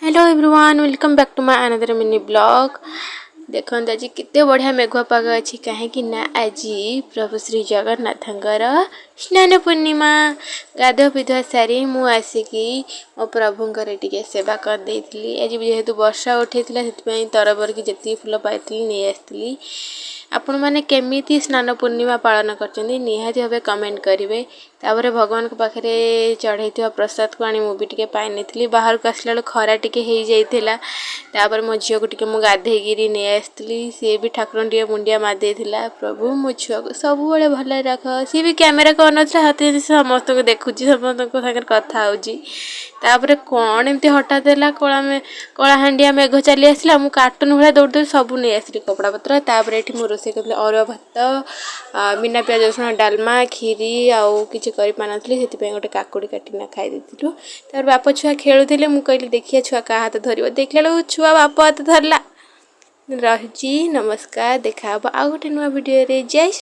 Hello everyone, welcome back to my another mini vlog. ଦେଖନ୍ତୁ, ଆଜି କେତେ ବଢ଼ିଆ ମେଘୁଆ ପାଗ ଅଛି, କାହିଁକି ନା ଆଜି ପ୍ରଭୁ ଶ୍ରୀ ଜଗନ୍ନାଥଙ୍କର ସ୍ନାନ ପୂର୍ଣ୍ଣିମା। ଗାଧୁଆ ପିଧୁଆ ସାରି ମୁଁ ଆସିକି ମୋ ପ୍ରଭୁଙ୍କର ଟିକେ ସେବା କରିଦେଇଥିଲି। ଆଜି ଯେହେତୁ ବର୍ଷା ଉଠେଇଥିଲା, ସେଥିପାଇଁ ତରବରିକି ଯେତିକି ଫୁଲ ପାଇଥିଲି ନେଇ ଆସିଥିଲି। ଆପଣମାନେ କେମିତି ସ୍ନାନ ପୂର୍ଣ୍ଣିମା ପାଳନ କରିଛନ୍ତି, ନିହାତି ଭାବେ କମେଣ୍ଟ କରିବେ। ତାପରେ ଭଗବାନଙ୍କ ପାଖରେ ଚଢ଼େଇଥିବା ପ୍ରସାଦକୁ ଆଣି ମୁଁ ବି ଟିକେ ପାଇନେଇଥିଲି। ବାହାରକୁ ଆସିଲା ବେଳକୁ ଖରା ଟିକେ ହେଇଯାଇଥିଲା। ତାପରେ ମୋ ଝିଅକୁ ଟିକେ ମୁଁ ଗାଧେଇକିରି ନେଇ ଆସିଥିଲି। ସିଏ ବି ଠାକୁରଙ୍କୁ ଟିକେ ମୁଣ୍ଡିଆ ମାରି ଦେଇଥିଲା, "ପ୍ରଭୁ, ମୋ ଛୁଆକୁ ସବୁବେଳେ ଭଲରେ ରଖ।" ସିଏ ବି କ୍ୟାମେରାକୁ ଅନଉଥିଲା, ହାତରେ ସମସ୍ତଙ୍କୁ ଦେଖୁଛି, ସମସ୍ତଙ୍କ ସାଙ୍ଗରେ କଥା ହେଉଛି। ତାପରେ କ'ଣ ଏମିତି ହଠାତ୍ ହେଲା, କଳାହାଣ୍ଡିଆ ମେଘ ଚାଲି ଆସିଲା। ମୁଁ କାର୍ଟୁନ୍ ଭଳିଆ ଦୌଡ଼ି ଦୌଡ଼ି ସବୁ ନେଇ ଆସିଲି କପଡ଼ା ପତ୍ର। ତାପରେ ଏଠି ମୁଁ ରୋଷେଇ କରିଥିଲି ଅରୁଆ ଭାତ, ବିନା ପିଆଜ ରସୁଣ ଡାଲମା, କ୍ଷୀରି। ଆଉ କିଛି କରିପାରିନଥିଲି, ସେଥିପାଇଁ ଗୋଟେ କାକୁଡ଼ି କାଟିକିନା ଖାଇ ଦେଇଥିଲୁ। ତାପରେ ବାପ ଛୁଆ ଖେଳୁଥିଲେ। ମୁଁ କହିଲି, ଦେଖିବା ଛୁଆ କାହା ହାତ ଧରିବ। ଦେଖିଲା ବେଳକୁ ଛୁଆ ବାପ ହାତ ଧରିଲା। ରହୁଛି, ନମସ୍କାର। ଦେଖା ହବ ଆଉ ଗୋଟେ ନୂଆ ଭିଡ଼ିଓରେ। ଜୟ ଶ୍ରୀ